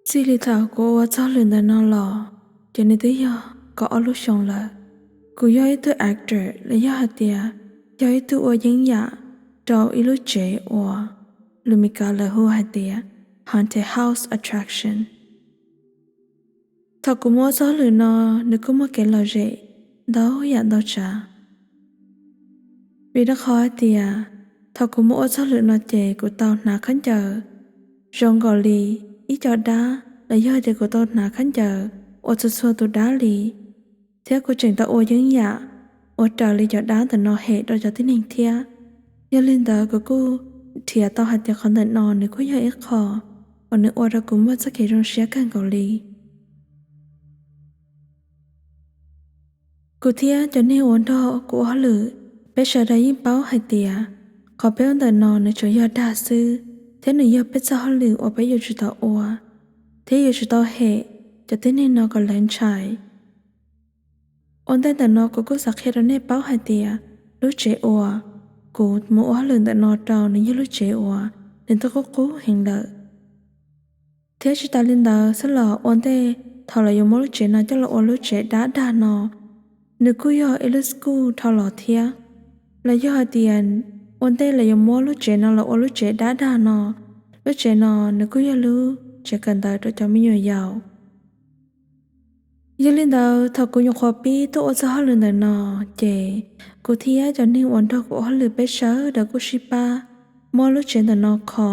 Txij li thaum kuv ua txoj hauj lwm ntawm no los, ces nws twb yog kaum ob lub xyoo lawm. Kuv yog ib tug actor los yog hais tias yog ib tug ua yeeb yam rau ib lub tsev uas lus Mis Kas lawv hu hais tias haunted house attraction. Thaum kuv mus ua txoj hauj lwm no, nws kuj muaj kev lom zem ntau yam ntau tsav. Vim rau qhov hais tias thaum kuv mus ua txoj hauj lwm no ces kuv tau hnav khaub ncaws zoo nkaus li ib co dab los yog tias kuv tau hnav khaub ncaws ua txhua txhua tus dab li, thiab kuv tseem tau ua yeeb yam ua raws li cov dab ntawm no hem rau cov tib neeg thiab. Yog li ntawd kuv kuj nrhiav tau hais tias qhov ntawm no nws kuj yog ib qho uas nws ua rau kuv muaj txoj kev zoo siab kawg nkaus li. Kuv thiab cov neeg uas nrog kuv ua hauj lwm, peb sawv daws yeej paub hais tias qhov peb ua ntawm no nws tsuas yog dag xwb, thiab nws yog peb txoj hauj lwm uas peb yuav tsum tau ua, thiab yuav tsum tau hem cov tib neeg no kom lawv ntshai. Ua ntej ntawm no kuv kuj xav qhia rau nej paub hais tias lub tsev uas kuv mus ua hauj lwm ntawm no rau nws yog lub tsev uas nws twb qub qub heev lawm. Thiab tsis tas li ntawd xwb los ua ntej thaum lawv yuav muab lub tsev no coj los ua lub tsev dab dag no, nws kuj yog ib lub school dhau los thiab. Los yog hais tias ua ntej lawv yuav muab lub tsev no los ua lub tsev dab dag no, lub tsev no nws kuj yog lub tsev kawm ntawv rau cov me nyuam yaus. Yog li ntawd thaum kuv nyuam qhuav pib tuaj ua txoj hauj lwm ntawm no, ces kuv thiab cov neeg uas nrog kuv ua hauj lwm peb sawv daws kuj sib pab muab lub tsev ntawm no kho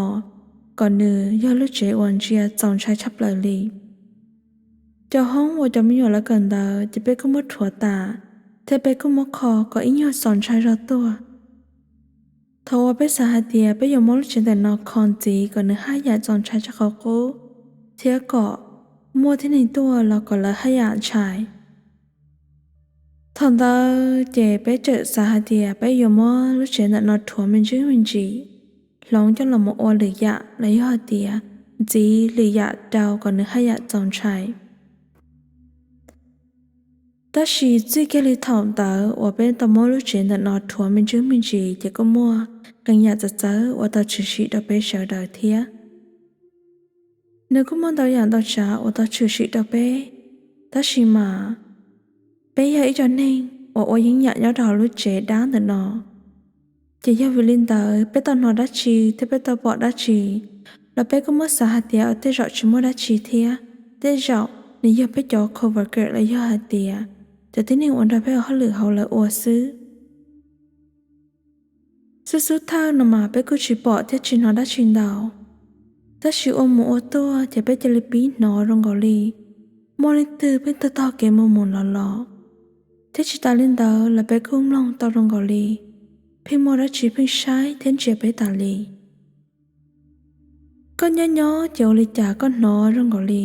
kom nws yog lub tsev uas ntsia txaus ntshai tshaj plaws li. Cov hoob uas cov me nyuam lawv kawm ntawv ces peb kuj muab rhuav tas, thiab peb kuj muab kho kom ib nyuag txaus ntshai zog tuaj. Thaum uas peb xav hais tias peb yuav muab lub tsev ntawm no kho ntxiv kom nws haj yam txaus ntshai tshaj qhov qub, thiab kom muaj tib neeg tuaj los kom lawv haj yam ntshai. Thaum ntawd ces peb txawm xav hais tias peb yuav muab lub tsev ntawm no rhuav me ntsis me ntsis, hloov coj los mus ua lwm yam los yog hais tias ntxiv lwm yam rau kom nws haj yam txaus ntshai. Tab sis txij kiag li thaum ntawd uas peb tau muab lub tsev ntawm no rhuav me ntsis me ntsis ces kuj muaj qee yam txawv txawv uas tau tshwm sim rau peb sawv daws thiab. Nws kuj muaj ntau yam ntau tsav uas tau tshwm sim rau peb, tab sis mas peb yog ib co neeg uas ua yeeb yam nyob rau hauv lub tsev dab ntawm no. Ces yog vim li ntawd peb tau hnov dab tsi thiab peb tau pom dab tsi los peb kuj muab xav hais tias tej zaum tsis muaj dab tsi thiab, tej zaum nws yog peb cov coworker los yog hais tias cov tib neeg uas nrog peb ua hauj lwm hauv lawv ua xwb. Xub xub thawj no mas peb kuj tsis pom thiab tsis hnov dab tsi ntau, tab sis ua mus ua tuaj ces peb cia li pib hnov zoo nkaus li muaj leej twg pheej taug taug kev mus mus los los, thiab tsis tas li ntawd los peb kuj mloog tau zoo nkaus li pheej muaj dab tsi pheej saib thiab ntsia peb tas li. Koj nyob nyob ces ua li cas koj hnov zoo nkaus li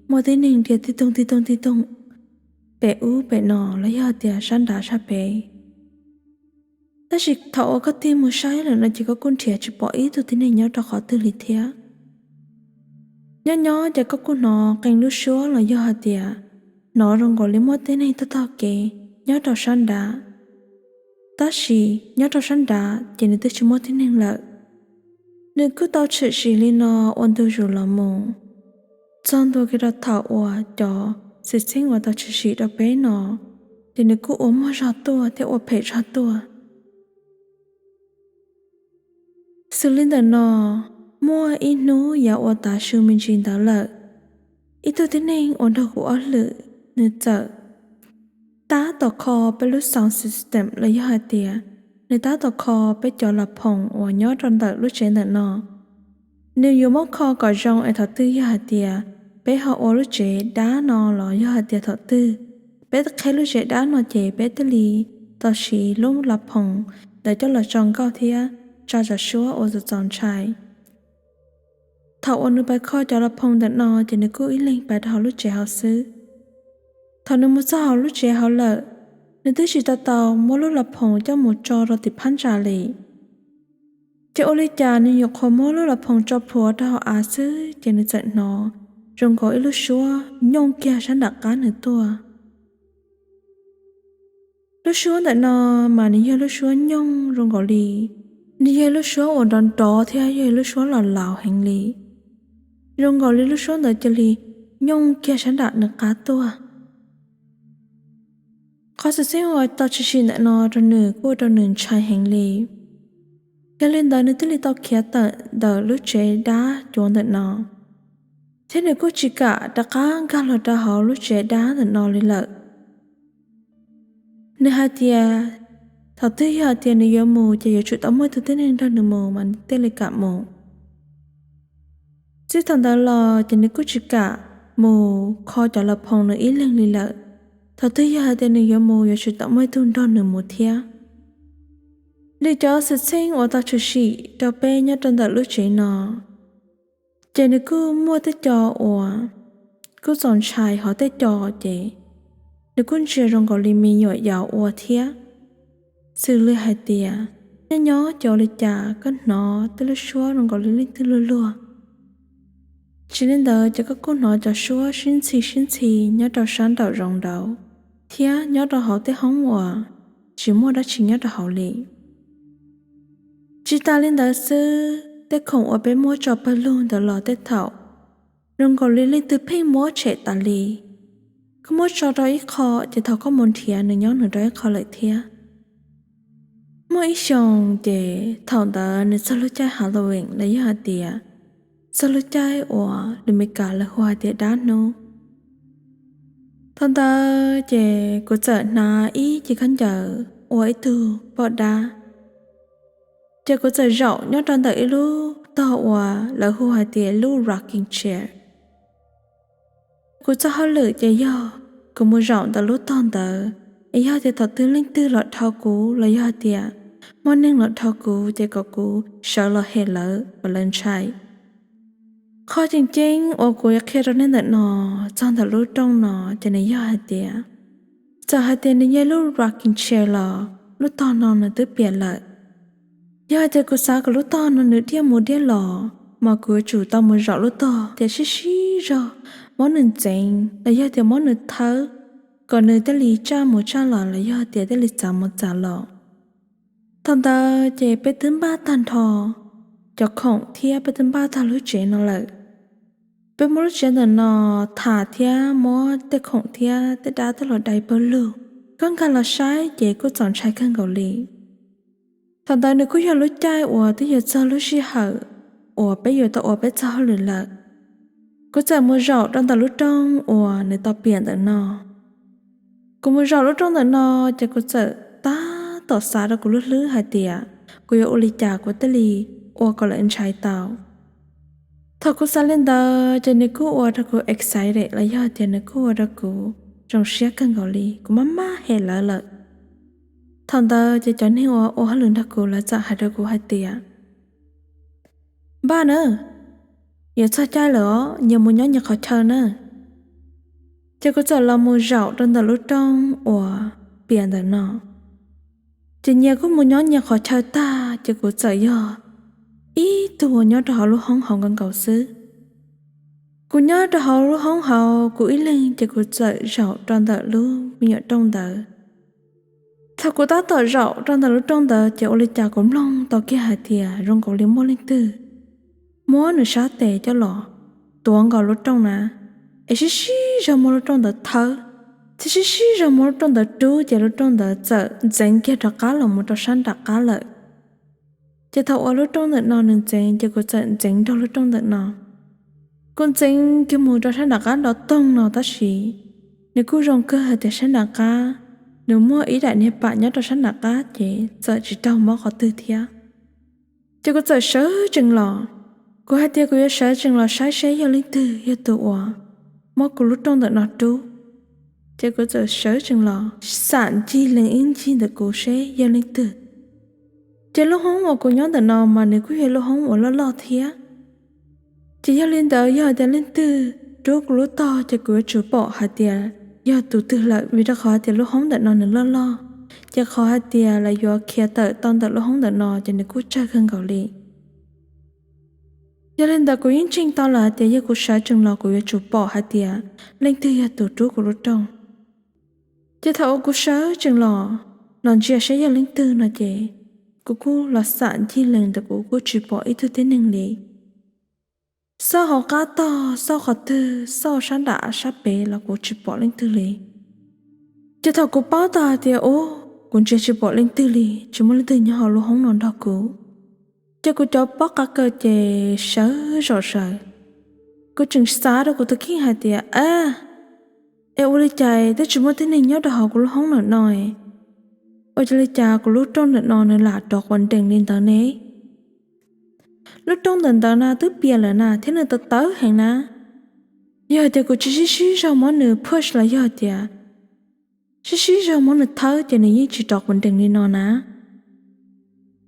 muaj tib neeg dhia tib toog tib toog tib toog pem ub pem no los yog tias sab nrad sab pem. Tab sis thaum uas koj tig mus saib lawm no ces koj kuj nrhiav tsis pom ib tug tib neeg nyob rau qhov twg li thiab. Nyob nyob ces koj kuj hnov qee lub suab los yog hais tias hnov zoo nkaus li muaj tib neeg taug taug kev nyob rau sab nrad. Tab sis nyob rau sab nrad ces nws twb tsis muaj tib neeg lawm. Nws kuj tau tshwm sim li no ua ntu zus los mus, txog ntua kiag rau thaum uas cov xwm txheej uas tau tshwm sim rau peb no, ces nws kuj ua muaj zog tuaj thiab ua phem zog tuaj. Xws li ntawm no, muaj ib hnub yav uas tav su me ntsis ntawd lawm, ib tug tib neeg uas nrog kuv ua hauj lwm, nws txawm tab tom kho peb lub sound system los yog hais tias nws tab tom kho peb cov las phoos uas nyob rau ntawm lub tsev ntawm no. Nws yuav muab kho kom zoo es thaum twg yog hais tias peb ho ua lub tsev dab no los yog hais tias thaum twg peb qheb lub tsev dab no ces peb thiaj li tau siv lub las phoos ntawd coj los tso nkauj thiab tso cov suab ua txaus ntshai. Thaum uas nws pais kho cov las phoos ntawm no ces nws kuj ib leeg pais rau hauv lub tsev hauv xwb. Thaum nws mus txog hauv lub tsev hauv lawm, nws twb tsis tau tau muab lub las phoos coj mus tso rau tim phab ntsa li. Ces ua li cas nws nyuam qhuav muab lub las phoos tso plhuav rau hauv av xwb ces nws txawm hnov zoo nkaus ib lub suab nyooj kiag sab nram qab nws tuaj. Lub suab ntawm no mas nws yog lub suab nyooj zoo nkaus li, nws yog lub suab uas nrov nrov thiab yog lub suab los laus heev li. zoo nkaus li lub suab ntawd cia li nyooj kiag sab nram nws qab tuaj. Qhov xwm txheej uas tau tshwm sim ntawm no rau nws kuj ua rau nws ntshai heev li. Yog li ntawd nws thiaj li tau khiav tawm ntawm lub tsev dab cuav ntawm no, thiab nws kuj tsis kam rov qab nkag los rau hauv lub tsev dab ntawm no li lawm. Nws hais tias thaum twg yog hais tias nws yuav mus ces yuav tsum tau muaj ib tug tib neeg nrog nws mus mas nws thiaj li kam mus. Txij thaum ntawd los ces nws kuj tsis kam mus kho cov lawv phoom nws ib leeg li lawm. Thaum twg yog hais tias nws yuav mus yuav tsum tau muaj ib tug nrog nws mus thiab. Li cov xwm txheej uas tau tshwm sim rau peb nyob rau ntawm lub tsev no, ces nws kuj muaj tej co uas kuj txaus ntshai, hos tej co ces nws kuj ntsia zoo nkaus li me nyuam yaus ua thiab. Xws li hais tias nyob nyob ces ua li cas koj hnov tej lub suab zoo nkaus li leej twg luag luag. Tsis li ntawd ces koj kuj hnov cov suab sib ntxhi sib ntxhi nyob rau sab nraum zoov nraud, thiab nyob rau hauv tej hoob uas tsis muaj dab tsi nyob rau hauv li. Tsis tas li ntawd xwb, tej khoom uas peb muab tso pawg lug ntawd los tej thaum zoo nkaus li leej twg pheej muab tshem tas li. Koj muab tso rau ib qho ces thaum koj mus nrhiav nws nyob nws rau ib qho lawm thiab. Muaj ib xyoo ces thaum ntawd nws txog lub caij Halloween los yog hais tias txog lub caij uas lus Meskas lawv hu hais tias dab hnub. Thaum ntawd ces kuv txawm hnav ib ce khaub ncaws ua ib tug poj dab, ces kuv txawm zaum nyob rau ntawm ib lub tog uas lawv hu hais tias lub rocking chair. Kuv txoj hauj lwm ces yog kuv mus zaum ntawm lub tog ntawd, es yog tias thaum twg leej twg los dhau kuv los yog hais tias muaj neeg los dhau kuv ces kom kuv sawv los hem lawv kom lawv ntshai. Qhov tseem ceeb uas kuv qhia rau nej ntawm no, txog ntawm lub rooj no ces nws yog hais tias, txawm hais tias nws yog lub rocking chair los lub tog no nws twb piam lawm. Yog hais tias kuv xav kom lub tog no nws diaj mus diaj los, mas kuv yuav tsum tau mus zaum lub tog ces sib sib zog muab nws ntxeev los yog tias muab nws thawb, kom nws thiaj li tsaj mus tsaj los los yog tias thiaj li txav mus txav los. Thaum ntawd ces peb twb npaj tag nrho cov khoom thiab peb twb npaj tag lub tsev no lawm. Peb muab lub tsev ntawm no tham thiab muab tej khoom thiab tej dab tuaj los dai pawg lug. Koj nkag los saib ces kuj txaus ntshai kawg nkaus li. Thaum ntawd nws kuj yog lub caij uas twb yuav txog lub sij hawm uas peb yuav tau ua peb txoj hauj lwm lawm. Kuv txawm mus zaum rau ntawm lub rooj uas nws tau piam ntawm no. Kuv mus zaum lub rooj ntawm no, ces kuv txawm tab tom xav rau kuv lub hlwb hais tias kuv yuav ua li cas kuv thiaj li ua kom lawv ntshai tau. Thaum kuv xav li ntawd ces nws kuj ua rau kuv excited los yog tias nws kuj ua rau kuv zoo siab kawg nkaus li, kuv maj maj hem lawv lawm. Thaum ntawd ces cov neeg uas ua hauj lwm nrog kuv lawv txawm hais rau kuv hais tias, npaj na, yuav txog caij lawm os, nyias mus nyob nyias qhov chaw na. Ces kuv txawm los mus zaum rau ntawm lub rooj uas piam ntawm no. Ces nyias kuj mus nyob nyias qhov chaw tag, ces kuv txawm yog ib tug uas nyob rau hauv lub hoob hauv nkaus nkaus xwb. Kuv nyob rau hauv lub hoob hauv kuv ib leeg, ces kuv txawm zaum rau ntawm lub me nyuam rooj ntawd. Thaum kuv tab tom zaum rau ntawm lub rooj ntawd, ces ua li cas kuv mloog tau kiag hais tias zoo nkaus li muaj leej twg muab nws sab tes coj los tuav nkaus lub rooj na, es sib sib zog muab lub rooj ntawd thawb, thiab sib sib zog muab lub rooj ntawd rub, ces lub rooj ntawd txawm ntxeev kiag rov qab los mus rau sab nram qab lawm. Ces thaum uas lub rooj ntawm no nws ntxeev, ces kuv txawm ntxeev nrog lub rooj ntawm no. Kuv ntxeev kiag mus rau sab nram qab nrov toog no tab sis nws kuj zoo kawg hais tias sab nram qab nws muaj ib daim niag pam nyob rau sab nram qab, ces txawm tsis raug mob qhov twg thiab. Ces kuv txawm sawv tsees los, kuv hais tias kuv yuav sawv tsees los saib seb yog leej twg yog tus uas muab kuv lub rooj ntawm no rub. Ces kuv txawm sawv tsees los xam ncig lees ib ncig ntawm kuv seb yog leej twg. Ces lub hoob uas kuv nyob ntawm no mas nws kuj yog lub hoob uas loj loj thiab. Ces yog li ntawd yog tias leej twg rub kuv lub tog ces kuv yuav tsum pom hais tias yog tus twg lawm, vim rau qhov hais tias lub hoob ntawm no nws loj loj. Ces qhov hais tias lawv yuav khiav tawm tau ntawm lub hoob ntawm no ces nws kuj tsawg kawg nkaus li. Yog li ntawd kuv yeej ntseeg tau lawm hais tias yog kuv sawv tsees los kuv yuav tsum pom hais tias leej twg yog tus rub kuv lub rooj. Ces thaum uas kuv sawv tsees los, los ntsia seb yog leej twg no ces kuv kuj los xam ncig lees ntawm kuv kuj tsis pom ib tug tib neeg li. xauj hauv qab tog, xauj qhov twg, xauj sab nram sab pem los kuv tsis pom leej twg li. Ces thaum kuv paub tau hais tias, u, kuv ntsia tsis pom leej twg li, tsis muaj leej twg nyob hauv lub hoob no nrog kuv, ces kuv cov pob qa kaws ces sawv zom zaws. Kuv tseem xav rau kuv tus kheej hais tias, a, es ua li cas twb tsis muaj tib neeg nyob rau hauv kuv lub hoob ntawm no, ua li cas kuv lub rooj ntawm no nws lam rov quas nrees li ntawd ne? Lub rooj ntawm ntawd na twb pias lawm na thiab nws tawv tawv heev na. Yog tias kuv tsis sib sib zog muab nws push los yog tias sib sib zog muab nws thawb ces nws yeej tsis rov quas nrees li no na.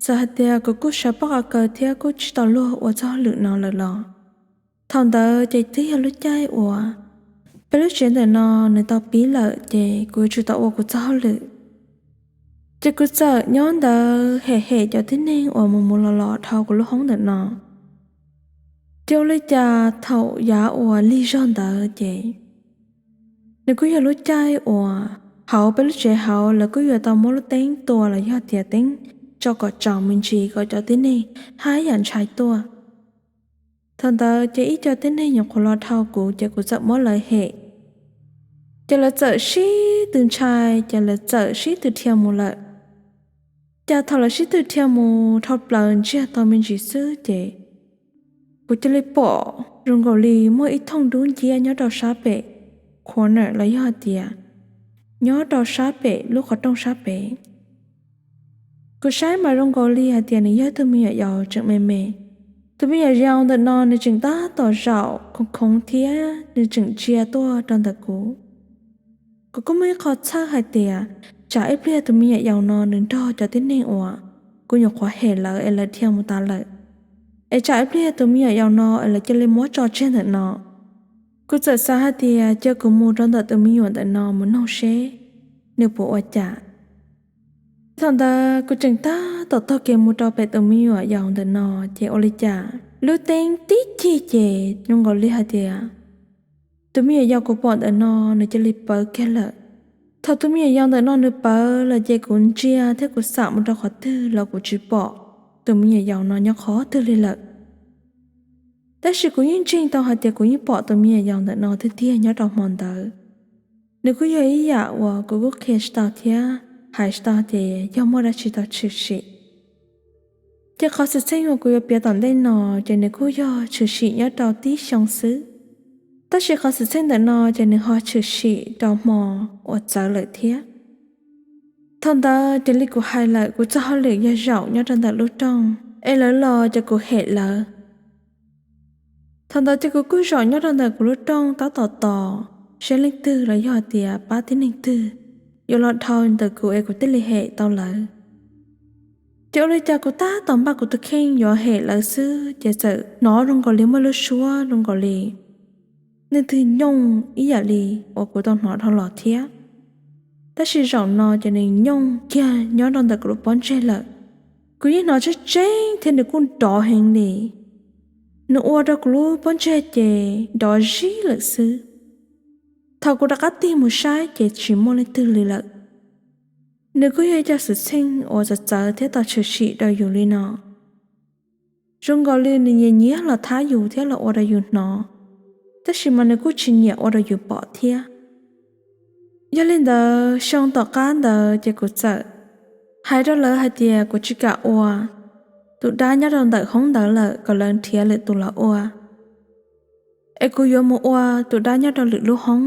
Txawm hais tias kuv kuj sawv pob qa kaws thiab kuj tsis tau luag ua txoj hauj lwm no lawm los, thaum ntawd ces twb yog lub caij uas peb lub tsev ntawm no nws tau pib lawm ces kuv yuav tsum tau ua kuv txoj hauj lwm. Ces kuv txawm nyob ntawd hem hem cov tib neeg uas mus mus los los dhau kuv lub hoob ntawm no. Ces ua li cas thaum yav uas lig zog ntawd ces nws kuj yog lub caij uas hauv peb lub tsev hauv lawv kuj yuav tau muab lub teeb tua los yog tias teeb tso kom tsaus me ntsis kom cov tib neeg haj yam ntshai tuaj. Thaum ntawd ces ib co tib neeg nyuam qhuav los dhau kuv ces kuv txawm muab lawv hem. Ces lawv txawm sib tw ntshai ces lawv txawm sib tw dhia mus lawm. Cas thaum lawv sib tw dhia mus dhau plaws ntsiag tau me ntsis xwb ces kuv cia li pom zoo nkaus li muaj ib thooj dub nciab nyob rau sab pem corner los yog tias nyob rau sab pem lub qhov rooj sab pem. Kuv saib mas zoo nkaus li hais tias nws yog tus me nyuam yaus tseem me me. Tus me nyuam yaus ntawm no nws tseem tab tom zaum khoov khoov thiab nws tseem ntsia tuaj rau ntawm kuv. Kuv kuj muaj ib qho txhawj hais tias tsam ib pliag tus me nyuam yaus no nws nrog cov tib neeg uas kuv nyuam qhuav hem lawv es lawv dhia mus tas lawm, es tsam ib pliag tus me nyuam yaus no es lawv cia li muab tso tseg ntawm no. Kuv txawm xav hais tias cia kuv mus rau ntawm tus me nyuam ntawm no mus noog seb nws puas ua cas. Thaum ntawd kuv tseem tab tom taug kev mus rau pem tus me nyuam yaus ntawm no, ces ua li cas lub teeb tib cig ces zoo nkaus li hais tias tus me nyuam yaus kuv pom ntawm no nws cia li pawv kiag lawm. Thaum tus me nyuam yaus ntawm no nws pawv lawm ces kuv ntsia thiab kuv xam mus rau qhov twg los kuv tsis pom tus me nyuam yaus no nyob qhov twg li lawm. Tab sis kuv yeej ntseeg tau hais tias kuv yeej pom tus me nyuam yaus ntawm no tiag tiag nyob rau hmo ntawd. Nws kuj yog ib yam uas kuv kuj qhia tsis tau thiab hais tsis tau tias yog muaj dab tsi tau tshwm sim. Ces qhov xwm txheej uas kuv yuav piav tom ntej no ces nws kuj yog tshwm sim nyob rau tib xyoo xwb. Tab sis qhov xwm txheej ntawm no ces nws ho tshwm sim rau hmo uas txawv lawm thiab. Thaum ntawd ces li kuv hais lawm, kuv txoj hauj lwm yog zaum nyob rau ntawm lub rooj, es lawv los ces kuv hem lawv. Thaum ntawd ces kuv kuj zaum nyob rau ntawm kuv lub rooj tab tom tos seb leej twg los yog tias pab tib neeg twg yuav los dhau ntawm kuv es kuv thiaj li hem tau lawv. Ces ua li cas kuv tab tom npaj kuv tus kheej yuav hem lawv xwb ces txawm hnov zoo nkaus li muaj lub suab zoo nkaus li leej twg nyooj ib yam li uas kuv tau hnov dhau los thiab. Tab sis zaum no ces nws nyooj kiag nyob rau ntawm kuv lub pob ntseg lawm. Kuv yeej hnov tseeb tseeb thiab nws kuj nrov heev li. Nws ua rau kuv lub pob ntseg ces nrov zib lawm xwb. Thaum kuv rov qab tig mus saib ces tsis muaj leej twg li lawm. Nws kuj yog ib co xwm txheej uas txawv txawv thiab tau tshwm sim rau yus li no. Zoo nkaus li nws nyiam nyiam los thab yus thiab los ua rau yus hnov, tab sis mas nws kuj tsis nyiam ua rau yus pom thiab. Yog li ntawd xyoo tom qab ntawd ces kuv txawm hais rau lawv hais tias kuv tsis kam ua tus dab nyob rau ntawm hoob ntawd lawm, kom lawv nrhiav lwm tus los ua, es kuv yuav mus ua tus dab nyob rau lwm lub hoob.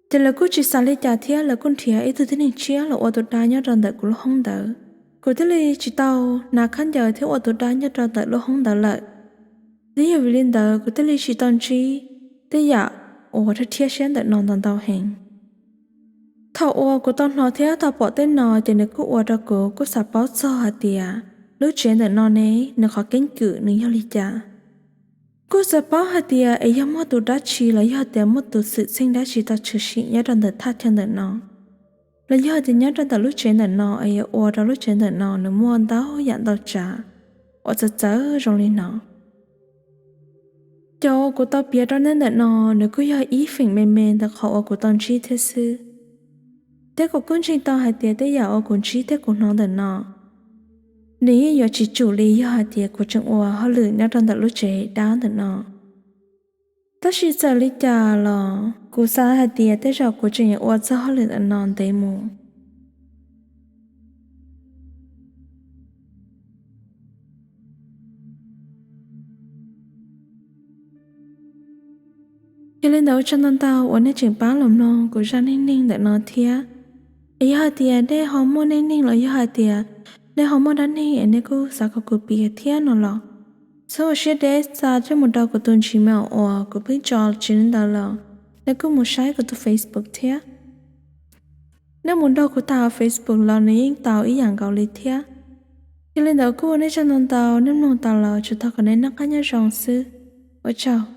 Ces lawv kuj tsis xav li cas thiab lawv kuj nrhiav ib tug tib neeg tshiab los ua tus dab nyob rau ntawm kuv lub hoob ntawd. Kuv thiaj li tsis tau hnav khaub ncaws thiab ua tus dab nyob rau ntawm lub hoob ntawd lawm. Twb yog vim li ntawd kuv thiaj li tsis tau ntsib tej yam uas rhiab siab ntawm no ntau ntau heev. Thaum uas kuv tau hnov thiab tau pom tej no ces nws kuj ua rau kuv kuj xav paub txog hais tias lub tsev ntawm no ne, nws qhov keeb kwm nws yog li cas. Kuj xav paub hais tias es yog muaj tus dab tsi los yog tias muaj tus xwm txheej dab tsi tau tshwm sim nyob rau ntawm thaj chaw ntawm no, los yog tias nyob rau ntawm lub tsev ntawm no es yuav ua rau lub tsev ntawm no nws muaj ntau yam ntau tsav uas txawv txawv zoo li no. Cov uas kuv tau piav rau nej ntawm no, nws kuj yog ib feem me me ntawm qhov uas kuv tau ntsib thiab xwb. Thiab kuv kuj ntseeg tau hais tias tej yam uas kuv ntsib thiab kuv hnov ntawm no, nws yeej yuav tsis tsum li yog hais tias kuv tseem ua hauj lwm nyob rau ntawm lub tsev dab ntawm no. Tab sis txawm li cas los kuv xav hais tias tej zaum kuv tseem yuav ua txoj hauj lwm ntawm no ntev mus. Yog li ntawd ua tsaug ntau ntau uas nej tseem pab los mloog kuv zaj neej neeg ntawm no thiab. Es yog hais tias nej ho muaj neej neeg los yog hais tias nej ho muaj dab neeg es nej kuj xav kom kuv piav thiab no los, txhob ua siab deb xa coj mus rau kuv tus Gmail uas kuv pheej tso tseg li ntawd los nej kuj mus saib kuv tus Facebook thiab. Nej mus nrog kuv tham hauv Facebook los nws yeej tau ib yam nkaus li thiab. Yog li ntawd kuj ua nej tsaug ntau ntau, nej mloog tau los tsuas thov kom nej noj qab nyob zoo xwb. Ua tsaug.